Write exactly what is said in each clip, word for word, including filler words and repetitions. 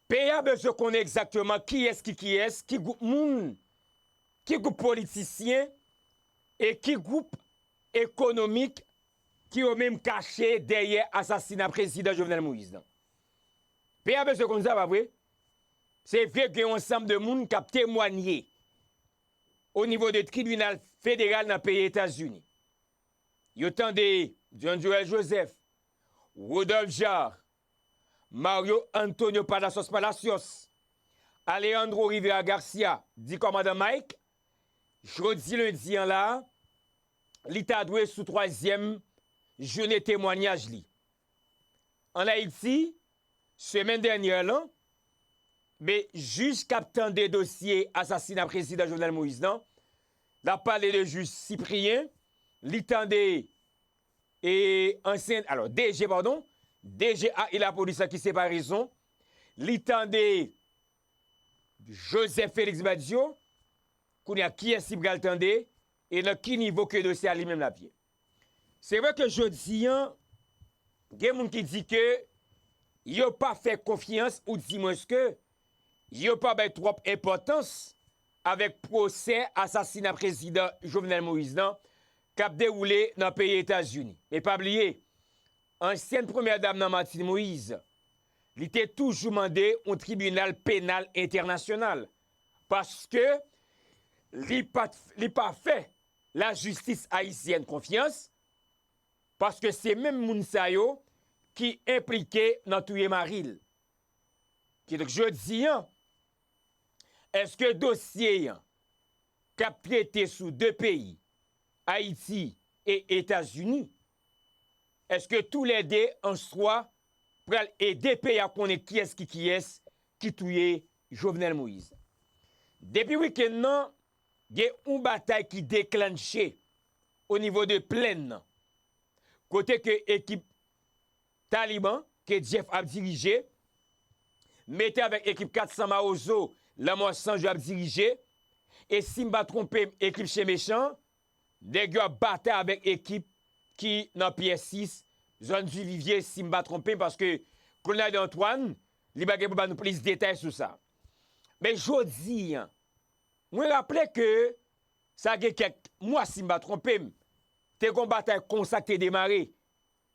Peyi a bezwen konnen egzakteman kiyès ki kiyès, ki gwoup moun, ki gwoup politisyen e ki gwoup ekonomik ki yo menm kache dèyè asasina prezidan Jovenel Moïse nan. Peyi a bezwen konn sa, pa vre? Se vre gen yon ansanm de moun k ap temwanye o nivo de tribinal federal nan peyi Etazini. Yo tande John Joël Joseph, Rodolphe Jaar, Mario Antonio Palacios Palacios, Alejandro Rivera Garcia, di kòmandan Mike, jodi lendi an la, li ta dwe sou twazyèm jounen temwanyaj li. Ann Ayiti, semèn dènyè lan, men jij k ap tande dosye asasina prezidan Jovenel Moïse nan, l ap pale de jij Cyprien, li tande e ansyen, alò, D G, padon, D G a e lapolis la ki se Paraison, li tande Joseph Félix Badio, kounye a kiyès li pral tande e nan ki nivo ke dosye a li menm l ap ye. Se vre ke jodi an, gen moun ki di ke yo pa fè konfyans, oudimwens ke yo pa bay twòp enpòtans avèk pwosè asasina prezidan Jovenel Moïse nan k ap dewoule nan peyi Etazini. Men pa bliye, ansyèn premyè dam nan Martine Moïse, li te toujou mande yon tribinal penal entènasyonal paske li pa, li pa fè lajistis ayisyèn konfyans, paske se menm moun sa yo ki enplike nan touye mari l. Kidonk, jodi an, èske dosye an k ap trete sou de peyi, Ayiti e Etazini, èske toulède an swa pral ede peyi a konnen kiyès ki kiyès ki touye Jovenel Moïse? Depi wikenn nan, gen yon batay ki deklanche o nivo de Plèn nan, kote ke ekip Taliban ke Jeff ap dirije, mete avèk ekip kat san Mawozo, Lanmò San Jou ap dirije, e si m pa twonpe m, ekip Chen Mechan, nèg yo ap batay avèk ekip ki nan Pyè sis, zòn Divivye, si m pa twonpe m, paske Claude Naïdon Antoine, li pa gen pou ba nou plis detay sou sa. Men jodi an, mwen raple ke sa gen kèk mwa, si m pa twonpe m, te gon batay konsa k te demare,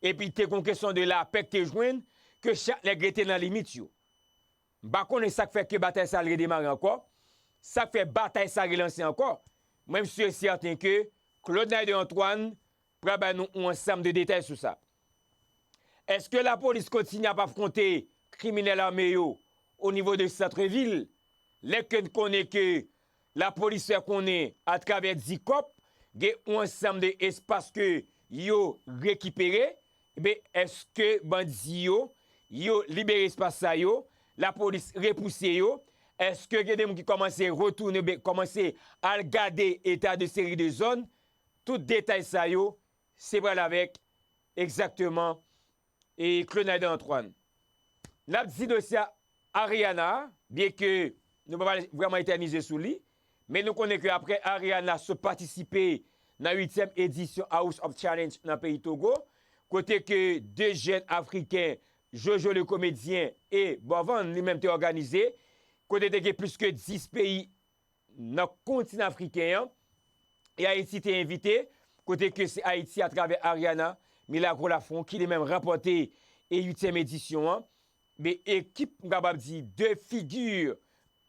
epi te gon kesyon de lapè k te jwenn, ke chak nèg rete nan limit yo. M pa konnen sa k fè ke batay sa a redemare ankò, sa k fè batay sa a relanse ankò. Mwen, m si e sèten ke Claude Naïdon Antoine pral bay nou yon ansanm de detay sou sa. Èske lapolis kontinye ap afwonte kriminèl ame yo o nivo de sant vil? Lè ke n konnen ke lapolis fè konnen atravè dikòp, gen yon ansanm de espas ke yo rekipere, ebyen, èske bandi yo, yo libere espas sa yo, lapolis repouse yo, èske gen de moun ki kòmanse retounen, oubyen kòmanse al gade eta de seri de zòn? Tout detay sa yo, se pral avèk egzakteman e Claude Naïdon Antoine. N ap di dosye Ariana, byenke nou pa pral vrèman etènize sou li, men nou konnen ke apre Ariana sot patisipe nan uityèm edisyon House of Challenge nan peyi Togo, kote ke de jèn Afriken, Jojo le Komedyen e Bovan li menm te òganize, kote te gen plis ke dis peyi nan kontinan afriken an, e Ayiti te envite, kote ke se Ayiti atravè Ariana Milagro Lafont ki li menm ranpòte e uityèm edisyon an. Men ekip, m kapab di, de figi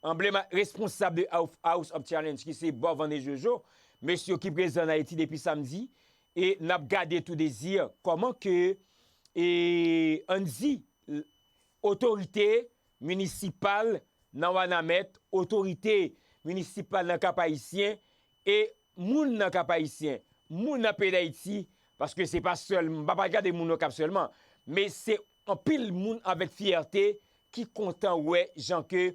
anblema-, responsab de House, House of Challenge, ki se Bovan e Jojo, mesye yo ki prezan an Ayiti depi samdi, e n ap gade tou dezi kòman ke, e, ann di, otorite minisipal nan Wanament, otorite minisipal nan Kap Ayisyen, e moun nan Kap Ayisyen, moun nan peyi Dayiti, paske se pa sèl, m pa pral gade moun Okap sèlman, men se anpil moun avèk fyète ki kontan wè jan ke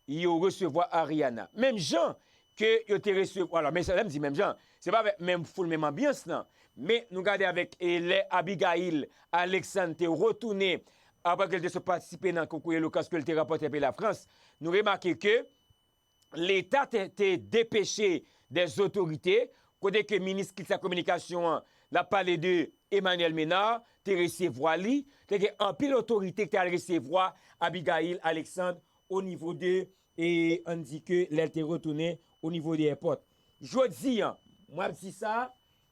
yo resevwa Ariana. Menm jan ke yo te resevwa, alò, men sa, lè m di menm jan, se pa avèk menm foul, menm anbyans lan, men nou gade avèk, e, lè Abigail Alexandre te retounen, apre ke l te sot patisipe nan konkou elokans ke l te ranpòte nan peyi Lafrans, nou remake ke Leta te, te depeche dè otorite, kote ke minis kilti ak kominikasyon an, n ap pale de Emmanuel Ménard, te resevwa li, te gen anpil otorite ki te al resevwa Abigail Alexandre o nivo de, e ann di ke lè l te retounen o nivo de èpòt. Jodi a, mwen ap di sa,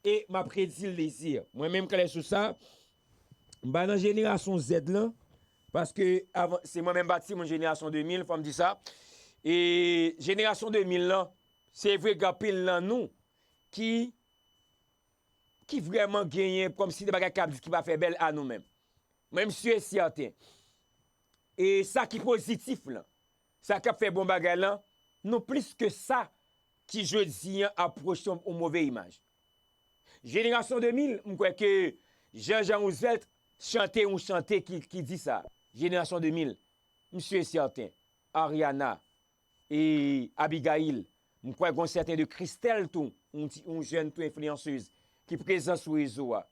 e m ap redi l dezi. Mwen menm klè sou sa, m pa nan jenerasyon Z lan, paske avan, se mwen menm m pa timoun jenerasyon de mil, fò m di sa. E jenerasyon de mil lan, se vre gen anpil nan nou ki, ki vrèman genyen kòmsi de bagay k ap di ki pa fè bèl a nou menm. Mwen, m si e sèten. E sa ki pozitif lan, sa k ap fè bon bagay lan, nou plis ke sa ki jodi an ap pwote yon, yon move imaj. Jenerasyon de mil, m kwè ke Jean Jean Roosevelt chante yon chante ki, ki di sa. Jenerasyon de mil, m si e sèten. Ariana, e Abigail, m kwè gon sèten de Christelle tou, yon ti, yon jèn tou enfliyansez ki prezan sou rezo a.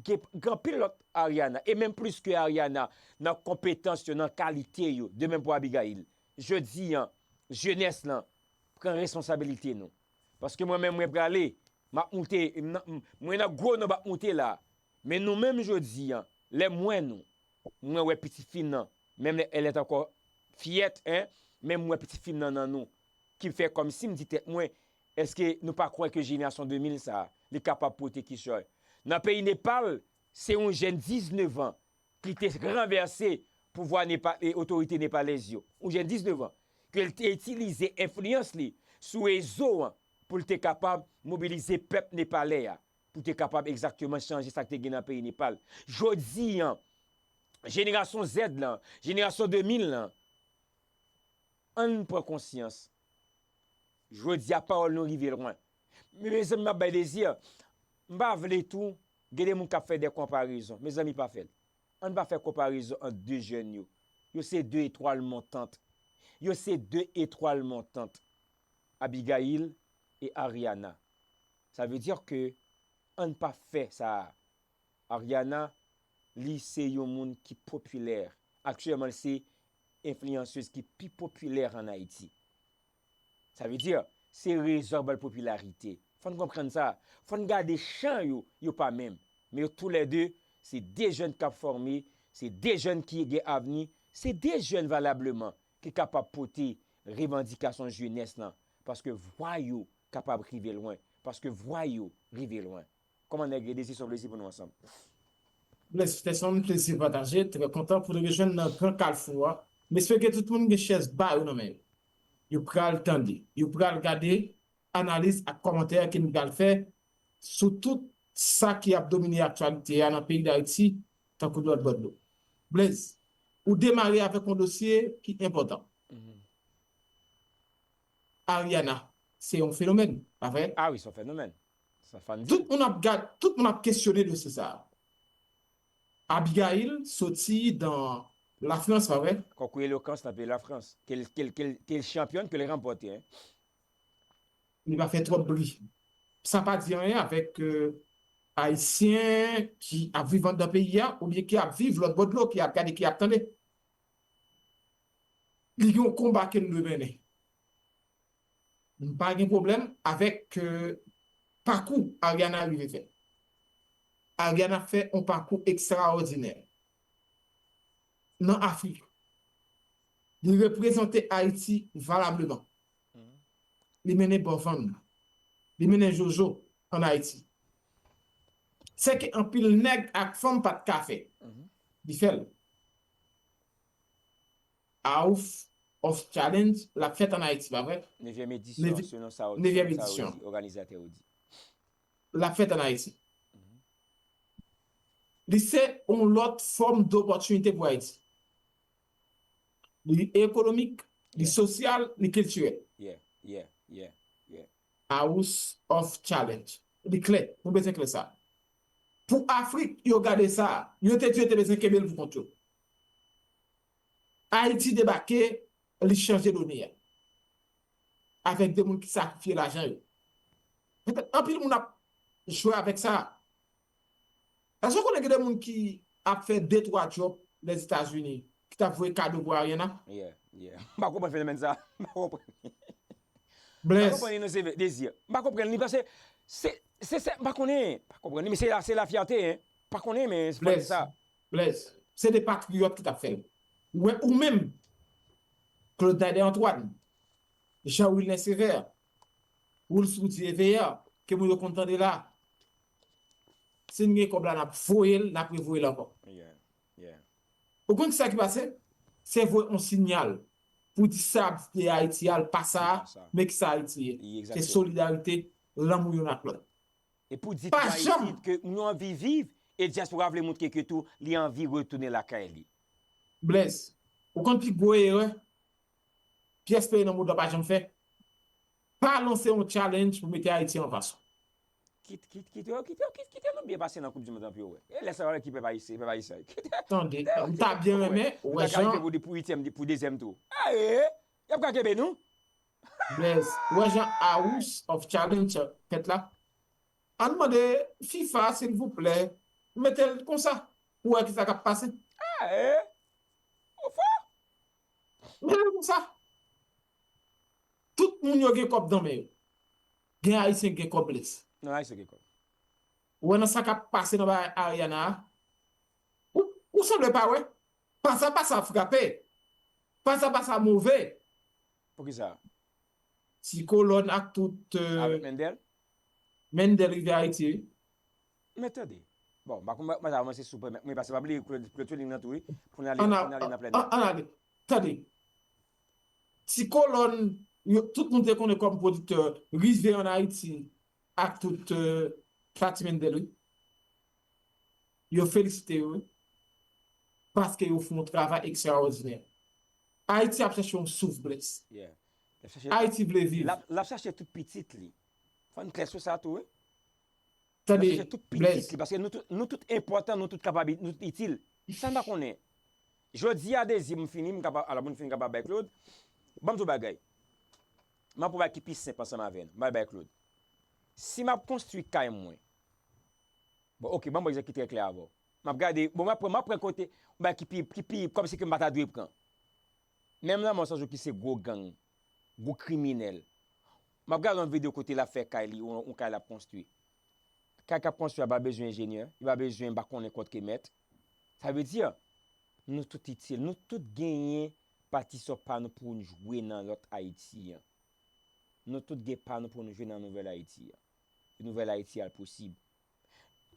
Gen, gen anpil lòt Ariana, e menm plis ke Ariana, nan konpetans yo, nan kalite yo, de menm pou Abigail. Jodi an, jenès lan, pran responsabilite nou. Paske mwen menm, mwen prale, m ap moute, m nan, m, mwen nan gwo nonb ap moute la. Men nou menm jodi an, lè m wè nou, mwen wè pitit fi m nan, menm lè elle est encore fiyèt, en, men m wè pitit fi m nan nan nou, ki fè kòmsi m di tèt mwen, èske nou pa kwè ke jenerasyon de mil sa a, li kapab pote kichòy? Nan peyi Nepal, se yon jèn diznèf an ki te ranvèse pouvwa Nepa-, e otorite nepalèz yo. Yon jèn diznèf an, ke l te itilize enfliyans li sou rezo an pou l te kapab mobilize pèp nepalè a, pou te kapab egzakteman chanje sa k te gen nan peyi Nepal. Jodi an, jenerasyon Z lan, jenerasyon de mil lan, ann pran konsyans. Jodi a, pawòl nou rive lwen. Men mezanmi, m ap bay dezi, m pa vle tou, gen de moun k ap fè de konparezon. Mezanmi, pa fè l. Ann pa fè konparezon ant de jèn yo. Yo se de etwal montant. Yo se de etwal montant. Abigail e Ariana. Sa vle di ke ann pa fè sa a. Ariana, li se yon moun ki popilè. Aktyèlman, li se enfliyansez ki pi popilè ann Ayiti. Sa vle di, se rezon ba l popilarite. Fò n konprann sa. Fò n gade chan yo, yo pa menm. Men yo toulède, se de jèn k ap fòme, se de jèn ki gen avni, se de jèn valableman ki kapab pote revandikasyon jenès lan. Paske vwa yo kapab rive lwen. Paske vwa yo rive lwen. Kòman nèg ye? Dezi, se yon plezi pou nou ansanm. Bless Peterson, plezi pataje. Trè kontan pou nou rejwenn nan gran kalfou a. M espere ke tout moun gen chèz ba yo nan men yo. Yo pral tande. Yo pral gade analiz ak kòmantè ke nou pral fè sou tout sa ki ap domine aktyalite a nan peyi Dayiti, tankou lòt bò dlo. Blaze, ou demare avèk yon dosye ki enpòtan. Mhm. Ariana, se yon fenomèn, pa vre? Ah wi, se yon fenomèn. Sa fan di. Tout moun ap gad, tout moun ap kesyone dosye sa a. Abigail soti nan Lafrans, pa vre? Konkou elokans nan peyi Lafrans. Ke l, ke l, ke l, ke l chanpyòn, ke l ranpòte, en. Li pa fè twòp bri. Sa pa di anyen avèk, euh, Ayisyen ki ap viv anndan peyi a, oubyen ki ap viv lòt bò dlo, ki ap gade, ki ap tande. Li gen yon konba ke l dwe mennen. M pa gen pwoblèm avèk, euh, pakou Ariana rive fè. Ariana fè yon pakou ekstraòdinè nan Afrik. Li reprezante Ayiti valableman. Mhm. Li mennen bò vann. Li mennen jojo ann Ayiti. Sa ke anpil nèg ak fanm pa t ka fè. Mhm. Li fè l. House of Challenge, l ap fèt ann Ayiti, pa vre? Nevyèm edisyon, selon sa, selon sa yo di, òganizatè yo di. L ap fèt ann Ayiti. Mhm. Li se yon lòt fòm dopòtinite pou Ayiti. Li ekonomik, li sosyal, li kiltirèl. Yeah, yeah, yeah, yeah. House of Challenge. Li klè, nou bezwen klè sa. Pou Afrik, yo gade sa, yo te di yo te bezwen kenbe l pou kont yo. Ayiti debake, li chanje done a. Avèk de moun ki sakrifye lajan yo. Petèt anpil moun ap jwe avèk sa. Èske w konnen gen de moun ki ap fè de twa djòb Lèzetazini, ki t ap voye kado pou Ariana? Yeah, yeah. M pa konprann fenomèn sa. M pa konprann. M pa konprann li non, se Dezi. M pa konprann li paske se, se, se, m pa konnen. M pa konprann li, men se la, se lafyète, en. M pa konnen, men se fò di sa. Blaze, se de patriyòt ki t ap fè l. Ou wè, ou menm, Claude Nader Antoine, Jean Wilner Sévère, Wilfried Eveillère, ke moun yo konn tande la. Si n gen kòb la, n ap voye l, n ap revoye l ankò. Ou konn ki sa ki pase? Se voye yon sinyal pou di sa ap di Ayiti a, l pa sa, men ki sa Ayiti ye. Se solidarite, lanmou youn ak lòt. E pou di tou Ayiti ke nou anvi viv, e dyaspora vle montre ke tou li anvi retounen lakay li. Blaise, ou konn pi gwo erè pyès peyi nan mond lan pa janm fè? Pa lanse yon challenge pou mete Ayiti an vason. Kite, kite, kite, kite, kite, kite nou byen pase nan Koup di Mond lan pou yo wè. E lè sa yo wè ki pèp ayisyen, pèp ayisyen. Kite. Tande, m ta byen renmen wè jan. Pou ityèm, pou dezyèm tou. Aye, y ap ka kenbe nou. Blaise, wè jan House of Challenge fèt la. Ann mande FIFA silvouplè, mete l konsa pou wè kisa k ap pase. Aye, ou fò. Mete l konsa. Tout moun yo gen kòb nan men yo. Gen Ayisyen gen kòb Blaise. Gen Ayisyen gen kòb. Ou wè nan sa k ap pase nan bagay Ariana a? Ou, ou sanble pa wè. Pasa pasa frape. Pasa pasa move. Poukisa? Ti Kolòn ak tout. Avèk Mendel? Mendel rive Ayiti, wi. Men tande. Bon, m pa konn mwen ta avanse sou premye, men pase pa bliye Claude Claude Tcholing nan tou, wi. Pou n ale, pou n ale nan plèn. Ann ale. Tande. Ti Kolòn, yo, tout moun te konnen kòm pwodiktè, rive ann Ayiti ak tout Katy Mendel, wi. Yo felisite yo, wi. Paske yo fè yon travay ekstraòdinè. Ayiti ap chache yon souf Blaise. Ayiti vle viv. L ap chache tout pitit li. Fò n klè sou sa tou, wi. Tande, Blaise. Paske nou tout, nou tout enpòtan, nou tout kapab, nou tout itil. Sa n pa konnen. Jodi a, Dezi, m fini, m kapab, alò, m fini kapab bay Claude. Ban m di w bagay. M ap pran bagay ki pi senp ansanm avè n. M bay bay Claude. Si m ap konstwi kay mwen, bon, oke, ban m yon egzanp ki trè klè avè w. M ap gade, bon, m ap pran, m ap pran kote, yon bagay ki pi, ki pi, kòmsi ke m pa ta dwe pran. Menm Lanmò San Jou ki se gwo gang, gwo kriminèl. M ap gade yon videyo kote l ap fè kay li, yon, yon kay l ap konstwi. Kay k ap konstwi a pa bezwen enjenyè, li pa bezwen pa konnen kont ke mèt. Sa vle di, nou tout itil, nou tout genyen patisyon pa nou pou n jwe nan lòt Ayiti an. Nou tout gen pa nou pou nou jwe nan nouvèl Ayiti an. E nouvèl Ayiti a l posib.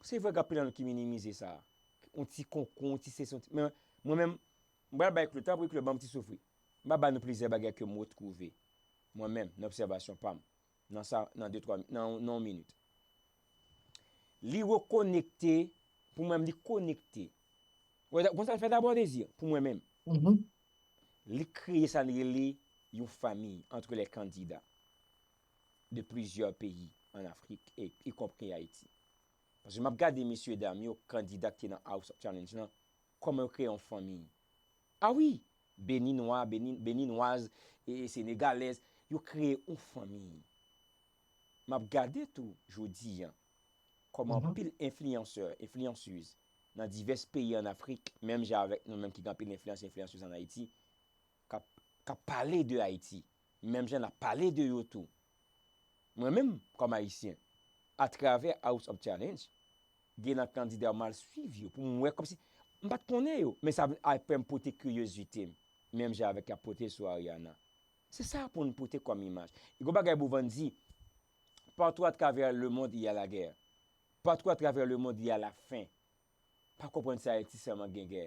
Se vre gen anpil nan nou ki minimize sa. Yon ti konkou, yon ti sesi, yon ti, men mwen menm, m pral bay Claude, tanpri Claude, ban m ti soufri. M ap ba nou plizyè bagay ke m retwouve. Mwen menm, nan obsèvasyon pa m. Nan sa, nan de, twa, nan, nan yon minit. Li rekonekte, pou mwen, li konekte. Ou wè, konn sa l fè dabò, Dezi, pou mwen menm. Li kreye sa l rele yon famille entre les candidats de plusieurs pays en Afrique, et, y compris Haïti. Paske m ap gade mesye dam yo, kandida ki te nan House of Challenge lan, kòman yo kreye yon fanmi. A wi, Beninwa, Benin, Beninwaz, e, e Senegalèz, yo kreye yon fanmi. M ap gade tou, jodi a, kòman anpil enfliyansè, enfliyansez nan divès peyi ann Afrik, menm jan avèk nou menm ki gen anpil enfliyans, enfliyansez ann Ayiti, k ap, k ap pale de Ayiti, menm jan n ap pale de yo tou. Mwen menm, kòm Ayisyen, atravè House of Challenge, gen nan kandida yo m al swiv yo, pou m wè kòmsi, m pa t konnen yo, men sa vin apre m pote kiryozite m, menm jan avèk y ap pote sou Ariana. Se sa pou n pote kòm imaj. E gon bagay Bovan di, partout à travers le monde, il y a la guerre. Partout à travers le monde, il y a la faim. Pa konprann se Ayiti sèlman gen gè,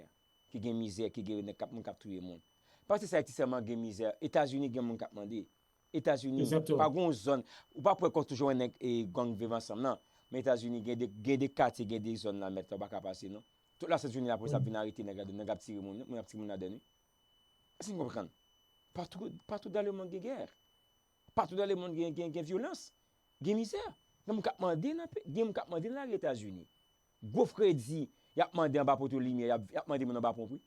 ki gen mizè, ki gen nèg k ap, moun k ap touye moun. Pa se se Ayiti sèlman gen mizè, Etazini gen moun k ap mande. Etazini, pa gen yon zòn, ou pa p wè kòm toujou wè nèg e gang viv ansanm nan. Men Etazini gen de, gen de katye, gen de zòn la mèt la ou pa ka pase non. Tout la sent jounen lapolis ap vin arete nèg ladan, nèg ap tire moun, moun ap tire moun ladan wi. Èske n konprann? Partout, partout dans le monde gen gè. Partout dans le monde gen, gen, gen vyolans, gen mizè. Gen moun k ap mande nan pe-, gen moun k ap mande nan lari Etazini. Gwo fredi, y ap mande anba poto limyè, y ap, y ap mande moun anba pon pri.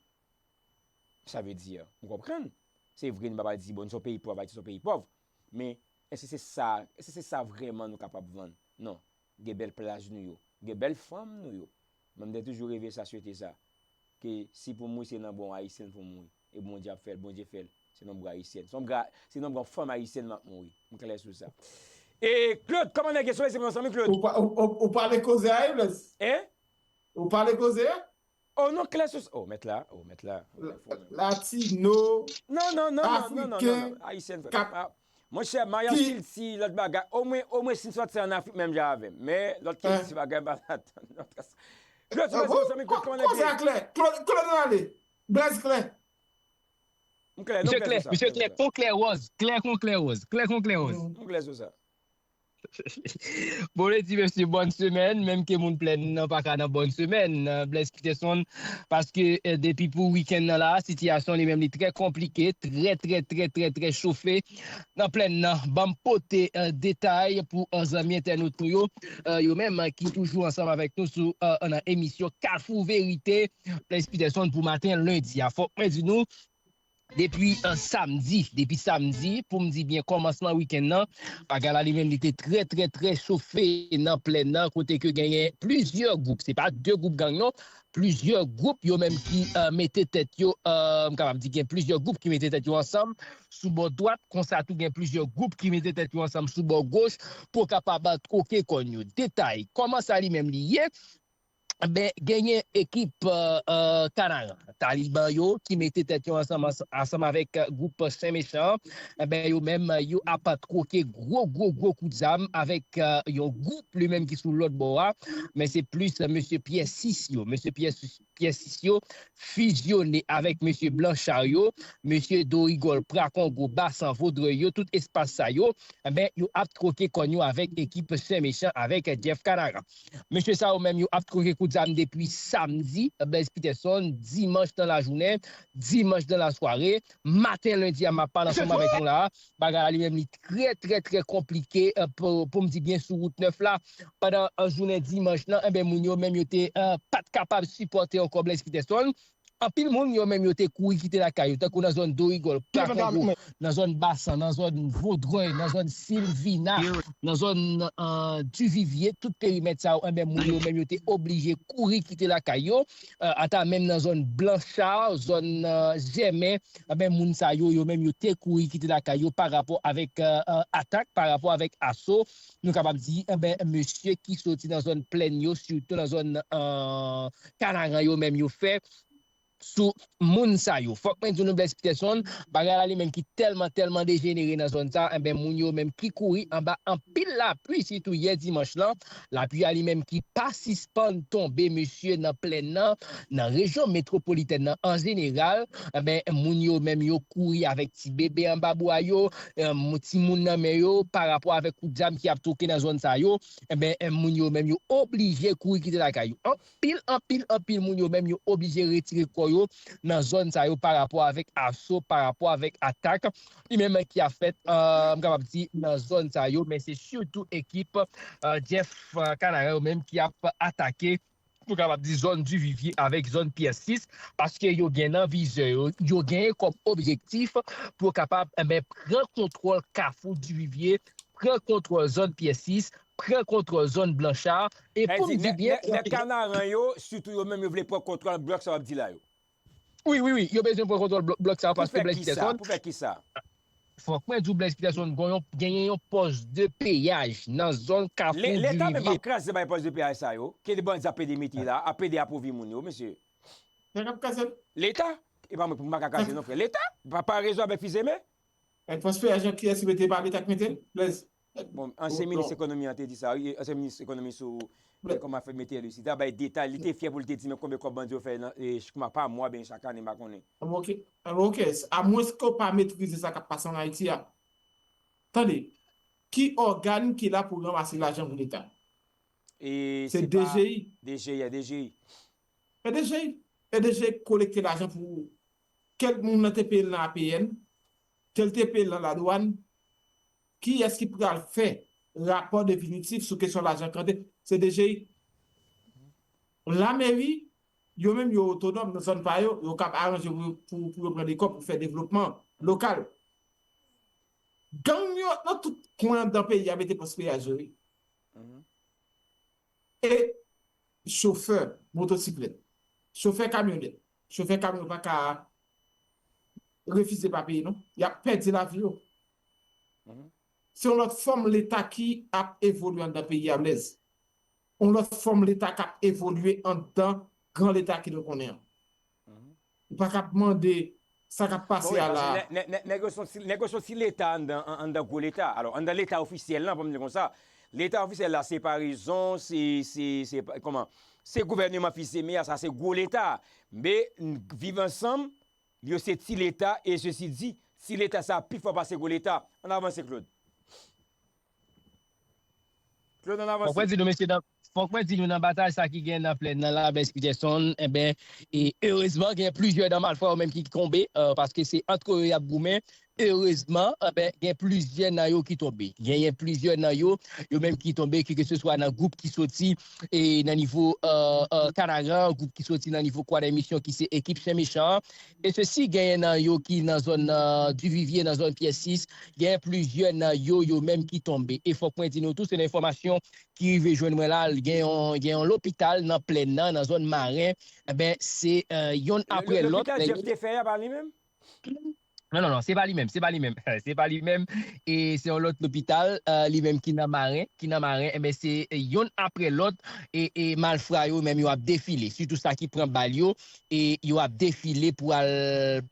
Sa vle di, ou konprann? Se vre, nou pa pral di, bon, nou se yon peyi pòv, Ayiti se yon peyi pòv. Men, èske se sa, èske se sa vrèman nou kapab vann? Non. Gen bèl plaj nou yo. Gen bèl fanm nou yo. Mwen, m te toujou reve sa, swete sa. Ke si pou mouri, se nan bra yon Ayisyen pou mouri. E Bondye ap fè l, Bondye fè l. Se nan bra Ayisyèn. Se nan bra, se nan bra yon fanm Ayisyèn m ap mouri. M klè sou sa. E, Claude, kòman nèg yo? Soleil se mezanmi, Claude. Ou pa, ou, ou, ou pale koze a, wi, Blaise? Hein? Ou pale koze a? Oh non, klè sou sa. Oh, mèt la. Oh, mèt la. Oh, mèt fò, mèt. Latino, Non, non, non, non, non, non, non, non. Afriken, Ayisyen, frè. Kap, Ah, monchè, maryaj kilti, lòt bagay. Omwen, omwen, si n sòti an Afrik, menm jan avè m. Men, lòt kilti, bagay, m pa ladan. Claude, sou rezo sosyo, mi, kòman w ye? Konsa klè. Claude, Claude, ale. Blaze klè. M klè, non, Claude, sou sa. Misye klè kon klè wòz. Klè kon klè wòz. Klè kon klè wòz. M klè sou sa. Bon, le di mesye, bòn semèn, menm ke moun plèn nan pa ka nan bòn semèn, Blaise Peterson, paske depi pou wikenn nan la, sitiyasyon li menm li trè konplike, trè, trè, trè, trè, trè chofe nan plèn nan. Ban m pote detay pou zanmi entènot nou yo, yo menm ki toujou ansanm avèk nou sou nan emisyon Kafou Verite, Blaise Peterson pou maten lendi a. Fòk mwen di nou, depi samdi, depi samdi, pou m di byen kòmansman wikenn nan, bagay la li menm li te trè, trè, trè chofe nan plèn nan, kote ke genyen plizyè gwoup, se pa de gwoup gang non, plizyè gwoup yo menm ki mete tèt yo, m kapab di gen plizyè gwoup ki mete tèt yo ansanm sou bò dwat, konsa tou gen plizyè gwoup ki mete tèt yo ansanm sou bò goch pou kapab twoke kòn yo. Detay, kòman sa li menm li ye? Ben, genyen ekip Kanaran, Taliban yo, ki mete tèt yo ansanm, ansanm avèk gwoup Sen Mechan. Enben, yo menm, yo ap twoke gwo, gwo, gwo kout zam avèk yon gwoup li menm ki sou lòt bò a. Men se plis mesye Pyè Sis yo. Mesye Pyè Sis, Pyè Sis yo fizyone avèk mesye Blanchard yo, mesye Dorigòl, Prakongo, Basan, Vodrèy yo, tout espas sa yo, enben, yo ap twoke kòn yo avèk ekip Sen Mechan, avèk Jeff Kanaran. Mesye sa yo menm yo ap twoke kout zam depi samdi, Blaise Peterson, dimanch nan lajounen, dimanch nan lasware, maten lendi a m ap pale ansanm avèk nou la. Bagay la li menm li trè, trè, trè konplike pou, pou m di byen sou wout nèf la. Pandan jounen dimanch lan, enben moun yo menm yo te pa t kapab sipòte ankò Blaise Peterson. Anpil moun yo menm yo te kouri kite lakay yo, tankou nan zòn Dorigòl, Prakongo, nan zòn Basan, nan zòn Vodrèy, nan zòn Silvina, nan zòn Divivye, tout perimèt sa yo, enben moun yo menm yo te oblije kouri kite lakay yo, ata menm nan zòn Blanchard, zòn Jèmen, enben moun sa yo, yo menm yo te kouri kite lakay yo pa rapò avèk atak, pa rapò avèk aso, nou kapab di, enben mesye ki soti nan zòn plèn yo, sitou nan zòn Kanaran yo menm yo fè sou moun sa yo. Fòk mwen di nou Blaise Peterson, bagay la li menm ki tèlman, tèlman dejenere nan zòn sa, enben moun yo menm ki kouri anba anpil lapli, sitou yè dimanch lan, lapli a li menm ki pa sispann tonbe mesye nan plèn nan, nan rejyon metwopolitèn nan an jeneral, enben moun yo menm yo kouri avèk ti bebe anba bwa yo, timoun nan men yo, pa rapò avèk kout zam ki ap twoke nan zòn sa yo, enben moun yo menm yo oblije kouri kite lakay yo. Anpil, anpil, anpil moun yo menm yo oblije retire kò yo nan zòn sa yo pa rapò avèk aso, pa rapò avèk atak li menm ki ap fèt, m kapab di, nan zòn sa yo, men se sitou ekip Jeff Kanaran yo menm ki ap atake, nou kapab di, zòn Divivye avèk zòn Pyè Sis, paske yo gen nan vizè yo, yo genyen kòm objektif pou yo kapab, enben, pran kontwòl Kafou Divivye, pran kontwòl zòn Pyè Sis, pran kontwòl zòn Blanchard, e pou m di byen, nèg Kanaran yo, sitou yo menm yo vle pran kontwòl blòk sa w ap di la yo. Wi, wi, wi, yo bezwen pran kontwòl blòk sa yo paske Blaise Peterson. Pou fè kisa? Fòk mwen di w Blaise Peterson genyen yon pòs de peyaj nan zòn Kafou Divivye. Leta menm ap kraze bay pòs de peyaj sa yo, ke bandi ap ede mete la, ap ede apouvi moun yo, mesye. Leta? E pa mwen pou m pa ka kraze non, frè. Leta? Pa, pa rezo avèk fizemen? Pòs peyaj lan, kiyès ki mete? Pa Leta ki mete l, Blaise? Bon, ansyen minis ekonomi an te di sa, wi, ansyen minis ekonomi sou kòman fè mete l isi, ta bay detay, li te fyè pou l te di men konbyen kòb bandi yo fè nan, e, chak mwa, pa mwa, ben chak ane, m pa konnen. Anben, oke, anben, oke, amwenske w pa metrize sa k ap pase ann Ayiti a. Tande, ki ògàn ki la pou ranmase lajan pou Leta? Se DGI. DGI, DGI. E DGI, e DGI kolekte lajan pou kèk moun nan te peye l nan APN, ke l te peye l nan ladwàn, kiyès ki pral fè rapò definitif sou kesyon lajan k rantre? Se DGI. Lameri, yo menm yo otonòm nan zòn pa yo, yo kab aranje pou, pou, pou yo pran de kòb pou fè devlopman lokal. Gang yo nan tout kwen anndan peyi a mete pòs peyaj yo, wi. E chofè motosiklèt, chofè kamyonèt, chofè kamyon pa ka refize pa peye non. Y ap pèdi lavi yo. Se yon lòt fòm Leta ki ap evolye anndan peyi a, Blaise. Yon lòt fòm Leta k ap evolye anndan gran Leta ke nou konnen an. Ou pa ka ap mande sa k ap pase a la. Nèg yo se yon ti Leta anndan gwo Leta. Alò, anndan Leta ofisyèl lan, pou m di l konsa, Leta ofisyèl la, se parezon, se, se, se, kòman, se gouvènman fizeme a, sa se gwo Leta. Men, Viv Ansanm, yo se ti Leta, e sesi di, ti Leta sa pi fò pase gwo Leta. Ann avanse, Claude. Claude, ann avanse. Fòk mwen di nou, mesye, nan, fòk mwen di nou, nan batay sa ki gen nan plèn nan la, Blaise Peterson, enben, e erezman, gen plizyè nan malfwa yo menm ki tonbe, euh, paske se ant yo y ap goumen. Erezman, enben, gen plizyè nan yo ki tonbe. Genyen plizyè nan yo, yo menm ki tonbe, ke, ke se swa nan gwoup ki soti e nan nivo, euh, euh, Kanaran, gwoup ki soti nan nivo Kwadèmisyon, ki se ekip Chen Mechan an. E sesi, genyen nan yo ki nan zòn, euh, Divivye, nan zòn Pyè sis, genyen plizyè nan yo, yo menm ki tonbe. E fòk mwen di nou tou, se nan enfòmasyon ki rive jwenn mwen la, gen yon, gen yon lopital nan plèn nan, nan zòn Maren, enben, se, euh, yonn apre lòt. Lopital Jeff te fè a, pa li menm? Non, non, non, se pa li menm, se pa li menm. Se pa li menm. E se yon lòt lopital, euh, li menm ki nan Maren, ki nan Maren, enben, se yonn apre lòt, e, e malfra yo menm yo ap defile, sitou sa ki pran bal yo, e yo ap defile pou al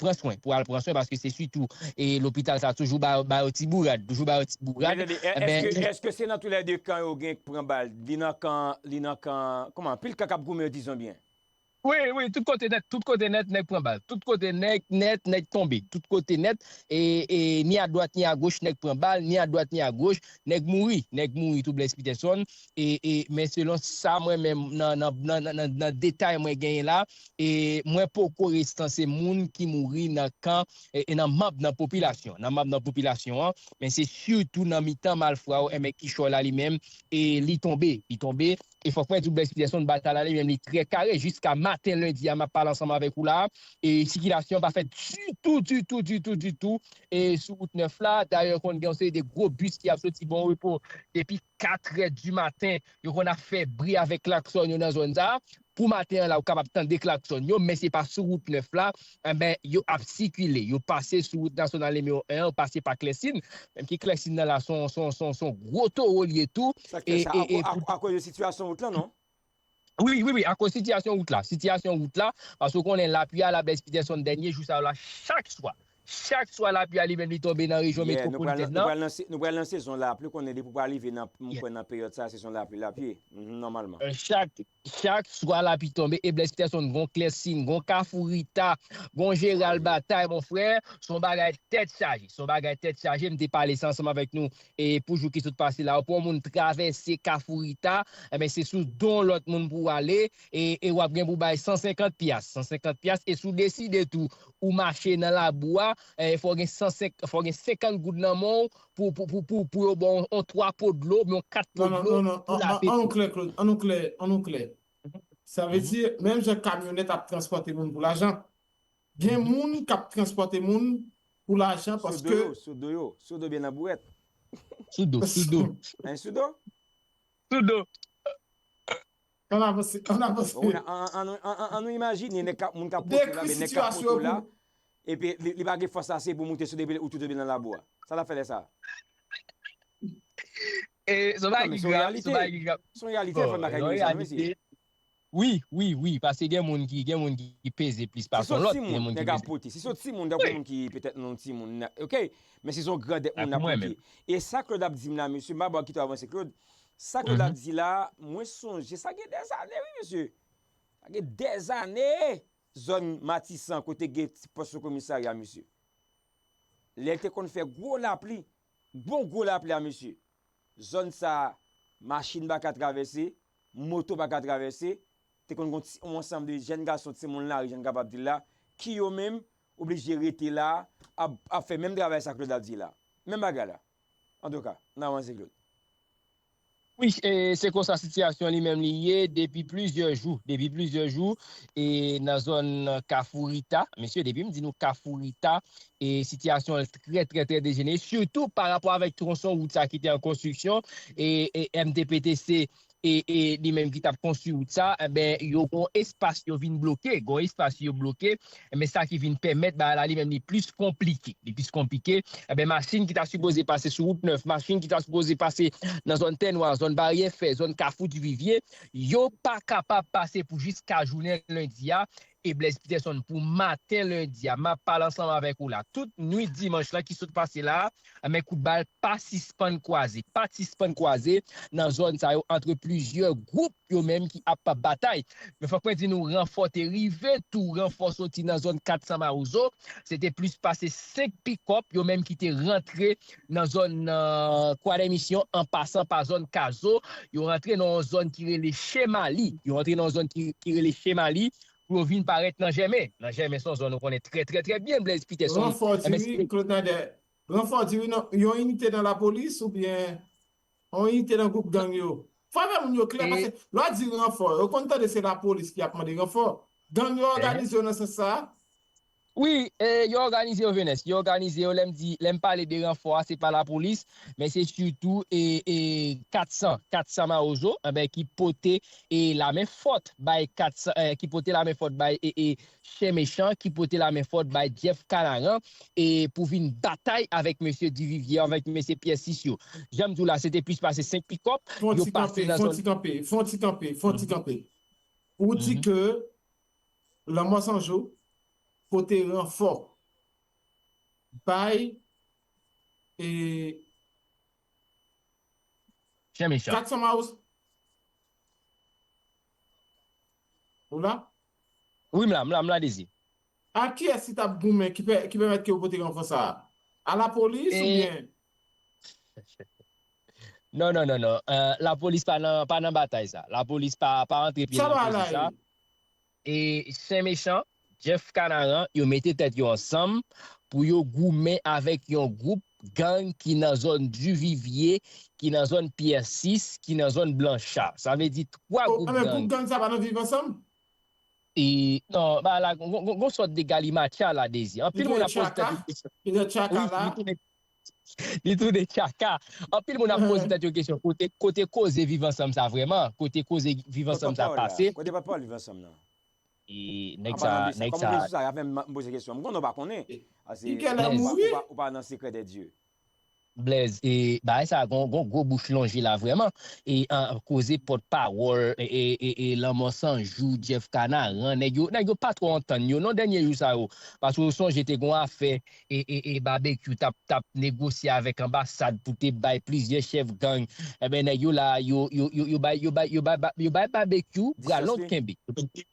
pran swen, pou al pran swen, paske se sitou, e lopital sa toujou ba, ba yo ti bourad, toujou ba yo ti bourad. Men tande, è-, enben, èske, èske se nan toulède kan yo gen k pran bal? Li nan kan, li nan kan, kòman, anpil kan k ap goumen yo, dizon byen. Wi, wi, tout kote nèt, tout kote nèt, nèg pran bal. Tout kote nèg nèt, nèg tonbe. Tout kote nèt, e, e, ni a dwat, ni a goch, nèg pran bal, ni a dwat, ni a goch, nèg mouri, nèg mouri tou, Blaise Peterson. E, e, men selon sa mwen menm, nan, nan, nan, nan, nan, nan detay mwen genyen la, e mwen poko resanse moun ki mouri nan kan, e, e nan manm nan popilasyon. Nan manm nan popilasyon an, men se sitou nan mitan malfra yo, enben, kichòy la li menm, e li tonbe, li tonbe. E fòk mwen di w, Blaise Peterson, batay la li menm li trè kare. Jiska maten lendi a, m ap pale ansanm avèk ou la, e sikilasyon pa fèt ditou, ditou, ditou, ditou, e sou wout nèf la. Dayè, konn gen yon seri de gwo bis ki ap soti Bon Repo depi katrè di maten. Yo konn ap fè bri avèk klaksòn yo nan zòn sa. Pou maten an la, ou kapab tande klaksòn yo, men se pa sou wout nèf la. Enben, yo ap sikile, yo pase sou wout nasyonal nimewo en an, yo pase pa Klèsin, menm ki Klèsin nan la, se yon, se yon, se yon, se yon gwo towo li ye tou. Sa k fè sa? E, e, e akoz, pou akoz de sitiyasyon wout lan, non? Wi, wi, wi, akoz sitiyasyon wout la. Sitiyasyon wout la, paske w konnen lapli a, la, Blaise Peterson, dènye jou sa yo la, chak swa, chak swa lapli a li menm li tonbe nan rejyon metwopolitèn nan. Nou pral nan, nou pral nan se-, nou pral nan sezon lapli, ou konnen depi w pral rive nan, m kwè nan peryòd sa, sezon lapli, lapli, mhm, nòmalman. Euh, chak, chak swa lapli tonbe, e Blaise Peterson, gon Klèsin, gon Kafou Rita, gon Jeral Batay, mon frè, se yon bagay tèt chaje, se yon bagay tèt chaje, m te pale sa ansanm avèk nou e pou jou ki sot pase la, pou yon moun travèse Kafou Rita, enben, se sou do yon lòt moun pou w ale, e, e w ap gen pou bay san senkant pyas, san senkant pyas, e si w deside tou, ou mache nan labou a, e, fò w gen san senk, fò w gen senkant goud nan men w pou, pou, pou, pou, pou yo ba w yon twa po dlo, oubyen yon kat po dlo pou lape tou. Non, non, non, non, an, an, an nou klè, Claude, an nou klè, an nou klè. Sa vle di, menm jan kamyonèt ap transpòte moun pou lajan, gen moun k ap transpòte moun pou lajan paske. Sou do yo, sou do yo, sou do byen nan bourèt. Sou do, sou do. Hein, sou do? Sou do. Ann avanse, ann avanse. Bon, an, an, an, an, an nou imajine nèg k ap, moun k ap pote la, men nèg k ap pote la, epi li, li pa gen fòs ase pou moute sou do, epi ou tou tonbe nan labou a. Sa l ap fè lè sa a? E, se yon bagay ki grav, se yon bagay ki grav. Se yon reyalite, fò n pa ka inyore sa, non, mesye. Wi, wi, wi, paske gen moun ki, gen moun ki peze plis pase yon lòt, gen moun ki peze. Si se yon timoun, nèg ap pote. Si se yon timoun, tankou moun ki petèt nan yon timoun, oke? Men si se yon grandèt moun ap pote. E sa Claude ap di m la, mesye, m pa ba w kite w avanse, Claude. Sa Claude ap di la, mwen sonje, sa gen dèzane, wi, mesye. Sa gen dèzane, zòn Matisan, kote gen ti pòs komisarya, mesye. Lè l te konn fè gwo lapli, bon gwo lapli a, mesye. Zòn sa a, machin pa ka travèse, moto pa ka travèse. Te konn gen yon ti, yon ansanm de jèn gason, timoun lari, jan n kapab di l la, ki yo menm oblije rete la, ap, ap fè menm travay sa Claude ap di la. Menm bagay la. Antouka, n avanse, Claude. Wi, e se konsa sitiyasyon li menm li ye depi plizyè jou, depi plizyè jou, e nan zòn Kafou Rita, mesye, depi m di nou Kafou Rita, e sitiyasyon an trè, trè, trè dejenere, sitou pa rapò avèk twonson wout sa ki te an konstriksyon, e, e M T P T C e, e li menm ki t ap konstwi wout sa, enben, yo gon espas yo vin bloke, gon espas yo bloke, enben, sa ki vin pèmèt bagay la li menm li plis konplike, li plis konplike, enben, machin ki ta sipoze pase sou wout nèf, machin ki ta sipoze pase nan zòn Tè Nwa, zòn Baryè Fè, zòn Kafou Divivye, yo pa kapab pase pou jiska jounen lendi a, e Blaise Peterson, pou maten lendi a, m ap pale ansanm avèk ou la. Tout nwit dimanch lan ki sot pase la, men kout bal pa sispann kwaze, pa t sispann kwaze nan zòn sa yo antre plizyè gwoup yo menm ki ap batay. Men fòk mwen di nou ranfò te rive tou, ranfò soti nan zòn kat san Mawozo, se te plis pase senk pikòp yo menm ki te rantre nan zòn, nan Kwadèmisyon an pasan pa zòn Kazo, yo rantre nan yon zòn ki rele Chemali, yo rantre nan yon zòn ki, ki rele Chemali, pou yo vin parèt nan Jèmen. Nan Jèmen se yon zòn nou konnen trè, trè, trè byen, Blaise Peterson. Ranfò di wi, Claude Nader. Ranfò di wi, yon inite nan lapolis oubyen yon inite nan gwoup gang yo. Fò fè moun yo klè, paske lè w di ranfò, yo konn tande se lapolis ki ap mande ranfò. Gang yo òganize yo nan sans sa a? Wi, e, yo òganize yo, Venès. Yo òganize yo, lè m di, lè m pale de ranfò a, se pa lapolis, men se sitou, e, e, kat san, kat san Mawozo, enben, ki pote, e, lamen fòt bay kat san, e, ki pote lamen fòt bay, e, e, Chen Mechan, ki pote lamen fòt bay Jeff Kanaran, e, pou vin batay avèk mesye Divivye, avèk mesye Pyè Sis yo. Jan m di w la, se te plis pase senk pikòp, yo pase nan zòn. Fon ti kanpe, fon ti kanpe, fon ti kanpe. Ou di ke Lanmò San Jou pote ranfò bay, e, Chen Mechan. Kat san Mawozo. Ou la? Wi, m la, m la, m la, Dezi. A kiyès ki t ap goumen ki pè-, ki pèmèt ke yo pote ranfò sa a? A lapolis oubyen? Non, non, non, non. Euh, lapolis pa nan, pa nan batay sa. Lapolis pa, pa antre pye nan koze sa. E Chen Mechan, Jeff Kanaran, yo mete tèt yo ansanm pou yo goumen avèk yon gwoup gang ki nan zòn Divivye, ki nan zòn Pyè Sis, ki nan zòn Blancha. Sa vle di twa gwoup gang. Gwoup gang sa pa nan Viv Ansanm? E, non, ba la, gon, gon, gon sòt de galimatya la, Dezi. Anpil moun ap poze tèt yo kesyon. Li tounen tchaka la. Wi, li tounen, li tounen tchaka. Anpil moun ap poze tèt yo kesyon. Kote, kote koze Viv Ansanm sa vrèman? Kote koze Viv Ansanm sa pase? Kote pòtpawòl la? Kote pòtpawòl Viv Ansanm nan? E nèg sa, nèg sa. Kòm ou vin sou sa, afè m, m poze kesyon. M konnen w pa konnen. Paske ou pa, ou pa, ou pa nan sekrè de Dye. Blaze, e, bagay sa gon, gon gwo bouch lonje la vrèman. E, an, koze pòtpawòl, e, e, e, e, Lanmò San Jou, Jeff Kanaran, nèg yo, nèg yo pa twò antann yo, non, dènye jou sa yo. Paske w sonje te gon afè, e, e, e, Babekyou t ap, t ap negosye avèk anbasad pou te bay plizyè chèf gang. Enben, nèg yo la, yo, yo, yo, yo bay, yo bay, yo bay, yo bay Babekyou bra long kenbe.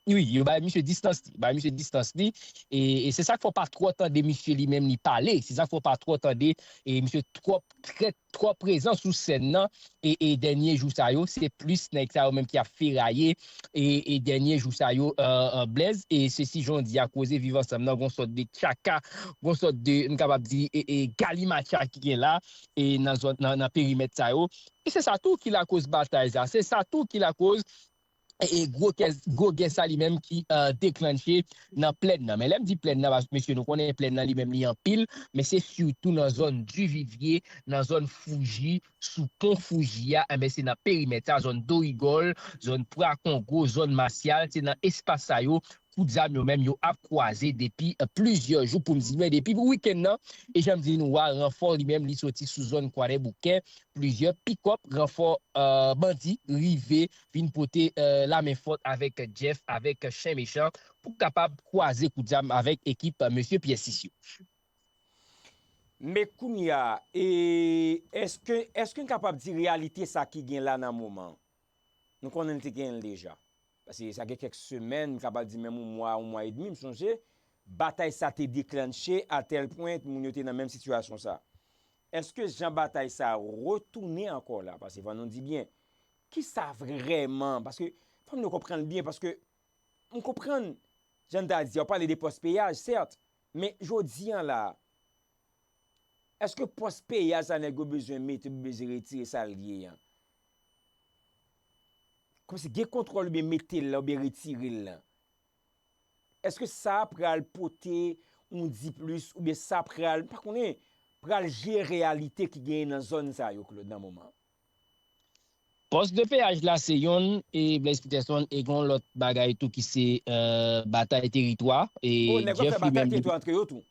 Wi, yo bay misye distans li, bay misye distans li. E, e se sa k fè w pa twò tande misye li menm li pale. Se sa k fè w pa twò tande, e, misye twò trè, twò prezan sou sèn nan. E, e dènye jou sa yo, se plis nèg sa yo menm ki ap feraye. E, e dènye jou sa yo, euh, euh, Blaze, e se si jan w di a koze Viv Ansanm nan, gon sòt de tchaka, gon sòt de, m kapab di, e, e galimatya ki gen la, e nan zòn, nan, nan perimèt sa yo. E se sa tou ki lakoz batay sa, se sa tou ki lakoz e, e gwo kè, gwo gè sa li menm ki, euh, deklanche nan plèn nan. Men lè m di plèn nan, paske mesye nou konnen plèn nan li menm li anpil, men se sitou nan zòn Divivye, nan zòn Fouji, sou pon Fouji a, enben se nan perimèt sa, zòn Dorigòl, zòn Pwa Kongo, zòn Masyal, se nan espas sa yo, kout zam yo menm yo ap kwaze depi, euh, plizyè jou, pou m di, men depi wikenn nan, e jan m di nou a, ranfò li menm li soti sou zòn Kwadèboukè, plizyè pikòp, ranfò, euh, bandi rive vin pote, euh, lamen fòt avèk Jeff, avèk Chen Mechan, pou kapab kwaze kout zam avèk ekip, euh, mesye Pyè Sis yo. Men kounye a, e, èske, èske n kapab di reyalite sa ki gen la nan moman? Nou konnen n te genyen l deja. Paske sa gen kèk semèn, m kapab di menm yon mwa, yon mwa edmi, m sonje, batay sa te deklanche a tèl pwen moun yo te nan menm sitiyasyon sa. Èske jan batay sa retounen ankò la? Paske fò nou di byen, kisa vrèman? Paske fò nou konprann byen, paske m konprann, jan n ta di, w pale de pòs peyaj, sèt, men jodi a la, èske pòs peyaj sa nèg yo bezwen mete, bezwen retire sa l ye an? Kòmsi gen kontwòl oubyen mete l la oubyen retire l la. Èske sa pral pote yon diplis oubyen sa pral, m pa konnen, pral jere reyalite ki genyen nan zòn sa yo, Claude, nan moman an? Pòs de peyaj la se yonn, e Blaise Peterson, e gon lòt bagay tou ki se, euh, batay teritwa. E Oh, nèg yo ap fè batay teritwa antre yo tou.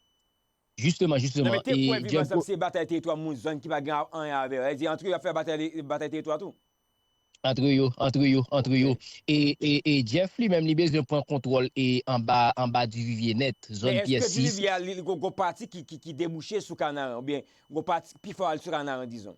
Jisteman, jisteman. E Viv Ansanm se batay teritwa moun zòn ki pa gen anyen avè yo. Antre yo ap fè batay teritwa tou. Antre yo, antre yo, antre yo. E, e, e Jeff li menm li bezwen pran kontwòl e anba, anba Duvivier nèt, zòn Pyè sis. Men èske Duvivier li gon pati ki, ki, ki debouche sou Kanaran, oubyen gon pati pi fò al sou Kanaran, dizon?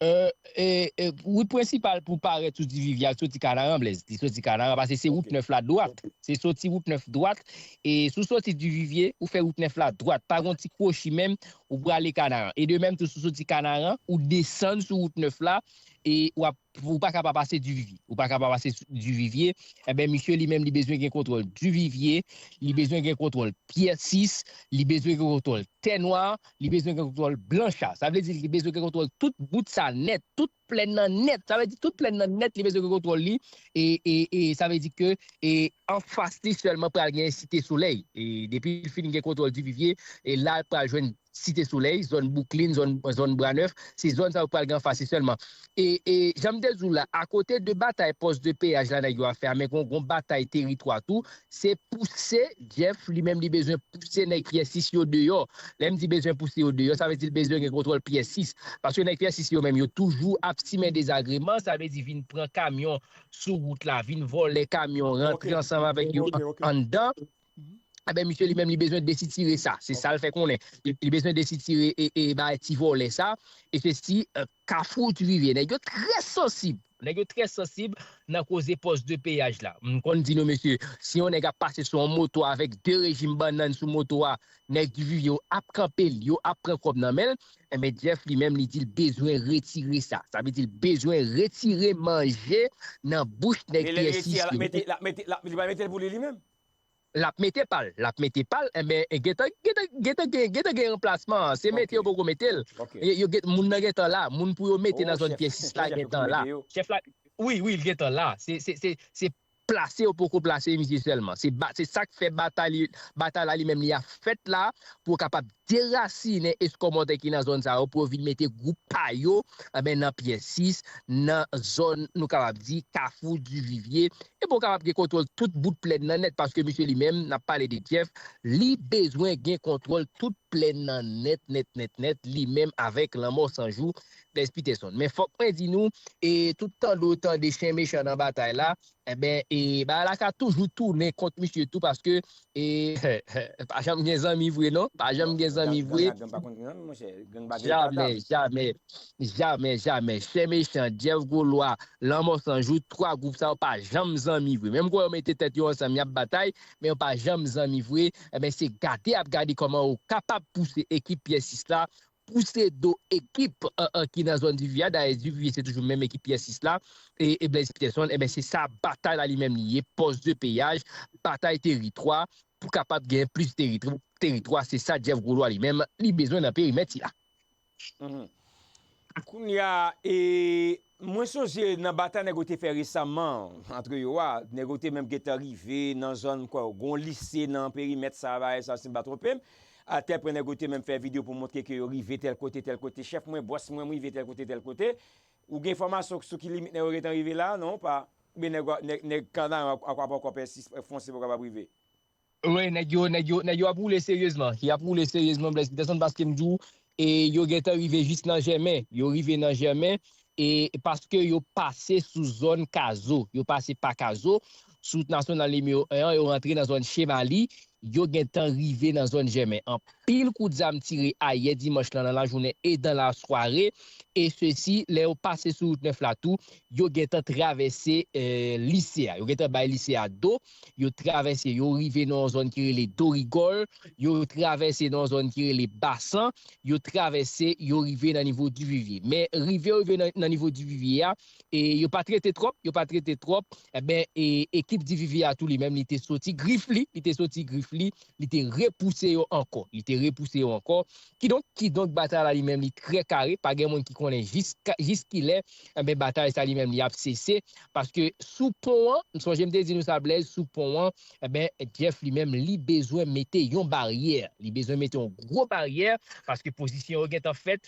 Euh, e, e, wout prensipal pou parèt sou Duvivier, soti Kanaran, Blaise. Li soti Kanaran, paske se wout nèf la dwat. Se soti wout nèf dwat. E si w soti Duvivier, ou fè wout nèf la dwat. Pa gon ti kwochi menm, ou prale Kanaran. E de menm tou, si w soti Kanaran, ou desann sou wout nèf la, e w ap, ou pa ka pa pase Duvivier. Ou pa ka pa pase Duvivier. Enben, misye li menm, li bezwen gen kontwòl Duvivier, li bezwen gen kontwòl Pyè sis, li bezwen gen kontwòl Tè Nwa, li bezwen gen kontwòl Blancha. Sa vle di li bezwen gen kontwòl tout bout sa nèt, tout plèn nan nèt. Sa vle di tout plèn nan nèt, li bezwen gen kontwòl li. E, e, e sa vle di ke e anfas li sèlman pral gen Site Solèy. E depi l fin gen kontwòl Duvivier, e la l pral jwenn Site Solèy, zòn Bouklin, zòn, zòn Bra Nèf, se zòn sa yo pral gen anfas li sèlman. E, e jan m te di w la, akote de batay pòs de peyaj la nèg yo ap fè a, men gon, gon batay teritwa tou, se pouse Jeff, li menm li bezwen pouse nèg Pyè sis yo deyò. Lè m di bezwen pouse yo deyò, sa vle di l bezwen gen kontwòl Pyè sis. Paske nèg Pyè sis yo menm, yo toujou ap simen dezagreman, sa vle di vin pran kamyon sou wout la, vin vòlè kamyon, rantre ansanm avèk yo anndan. Enben, misye li menm, li bezwen desitire sa. Se sa l fè konnen. Li, li bezwen desitire e, e bay ti vòlè sa. E se si, euh, Kafou Duvivier. Nèg yo trè sansib. Nèg yo trè sansib nan koze pòs de peyaj la. M konn di nou, mesye, si yon nèg ap pase sou yon moto avèk de rejim bannann sou moto a, nèg Duvivier yo ap kanpe l, yo ap pran kòb nan men l. Enben, Jeff li menm, li di l bezwen retire sa. Sa vle di l bezwen retire manje nan bouch nèg Pyè sis yo. Li pral mete l pou li li menm? L ap mete pa l, l ap mete pa l, enben, gentan, gentan, gentan gen, gentan gen ranplasman an. Se mete yo poko mete l. Yo, yo gen, moun nan gentan la. Moun pou yo mete nan zòn Pyè sis la gentan la. Chèf la, wi, wi, l gentan la. Se, se, se, se plase yo poko plase misye sèlman. Se ba, se sa k fè batay li, batay la li menm li ap fèt la pou yo kapab derasinen eskòmòtè ki nan zòn sa yo pou yo vin mete gwoup pa yo, enben, nan Pyè sis, nan zòn, nou kapab di, Kafou Duvivier, e pou yo kapab gen kontwòl tout bout plèn nan nèt, paske misye li menm, n ap pale de Jeff, li bezwen gen kontwòl tout plèn nan nèt, nèt, nèt, nèt, li menm avèk Lanmò San Jou, Blaise Peterson. Men fòk mwen di nou, e tout tande w tande chen mechan nan batay la, enben, e bagay la ka toujou tounen kont misye tou, paske e pa janm gen zanmi vre non. Pa janm gen zanmi vre. Jamè, jamè, jamè. Chen mechan, Jeff Gwolwa, Lanmò San Jou, twa gwoup sa yo pa janm zanmi vre. Menm kon yo mete tèt yo ansanm, y ap batay, men yo pa janm zanmi vre. Enben, se gade y ap gade kòman yo kapab pouse ekip Pyè sis la, pouse do ekip, euh, euh, ki nan zòn Duvivier a. Dayè, Duvivier se toujou menm ekip Pyè sis la. E, e Blaise Peterson, enben, se sa batay la li menm li ye, pòs de peyaj, batay teritwa, pou kapab gen plis teritwa, teritwa, se sa Jeff Gwolwa li menm, li bezwen nan perimèt sila. Kounye a, e, mwen sonje nan batay nèg yo te fè resaman antre yo a, nèg yo te menm gentan rive nan zòn, kwa, gon lise nan perimèt sa, bagay sa, si m pa twonpe m. Atèpwen nèg yo te menm fè videyo pou montre ke yo rive tèl kote, tèl kote. Chèf mwen, bòs mwen, m rive tèl kote, tèl kote. Ou gen enfòmasyon sou ki limit nèg yo gentan rive la, non, pa? Oubyen nèg, nèg, nèg Kanaran ak, ak, ak, ak, ak, fonse poko kapab rive? Wi, nèg yo, nèg yo, nèg yo ap woule seryezman. Y ap woule seryezman, Blaise Peterson, paske m di w, e yo gentan rive jis nan Jèmen. Yo rive nan Jèmen, e paske yo pase sou zòn Kazo. Yo pase pa Kazo, sou wout nasyonal nimewo en an, yo rantre nan zòn Chevali, yo gentan rive nan zòn Jèmen. Anpil kout zam tire ayè dimanch lan nan lajounen e dan lasware, e sesi, lè yo pase sou wout nèf la tou, yo gentan travèse, eh, lise a. Yo gentan bay lise a do, yo travèse, yo rive nan yon zòn ki rele Dorigòl, yo travèse nan yon zòn ki rele Basan, yo travèse, yo rive nan nivo Divivye. Men rive yo rive nan, nan nivo Divivye a, e yo pa t rete twòp, yo pa t rete twòp, enben, e, ekip Divivye a tou li menm, li te soti grif li, li te soti grif li, li te repouse yo ankò, li te repouse yo ankò. Kidonk, kidonk, batay la li menm li trè kare, pa gen moun ki konnen jiska, jis kilè, enben, batay sa li menm li ap sese, paske sou pon an, m sonje m te di nou sa, Blaise, sou pon an, enben, Jeff li menm li bezwen mete yon baryè, li bezwen mete yon gwo baryè, paske pozisyon yo gentan fèt,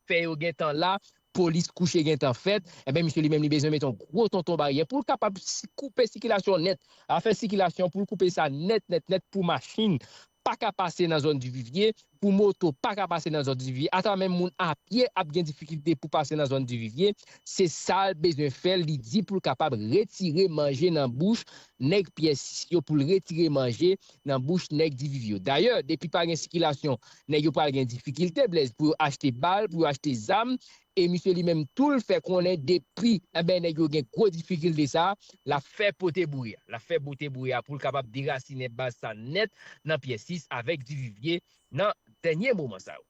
fè yo gentan la, polis kouche gentan fèt, enben misye li menm li bezwen mete yon gwo tonton baryè pou l kapab koupe sikilasyon nèt. Afè sikilasyon pou l koupe sa nèt, nèt, nèt pou machin pa ka pase nan zòn Divivye, pou moto pa ka pase nan zòn Divivye, ata menm moun apye ap gen difikilte pou pase nan zòn Divivye, se sa l bezwen fè, li di pou l kapab retire manje nan bouch nèg pyès yo, pou l retire manje nan bouch nèg Divivye yo. Dayè, depi pa gen sikilasyon, nèg yo pral gen difikilte, Blèz, pou yo achte bal, pou yo achte zam, e misye li menm tou l fè konnen depi, enben, nèg yo gen gwo difikilte sa, l ap fè pote bouya. L ap fè pote bouya pou l kapab derasinen baz sa nèt nan pyès sis avèk Divivye nan dènye moman sa yo.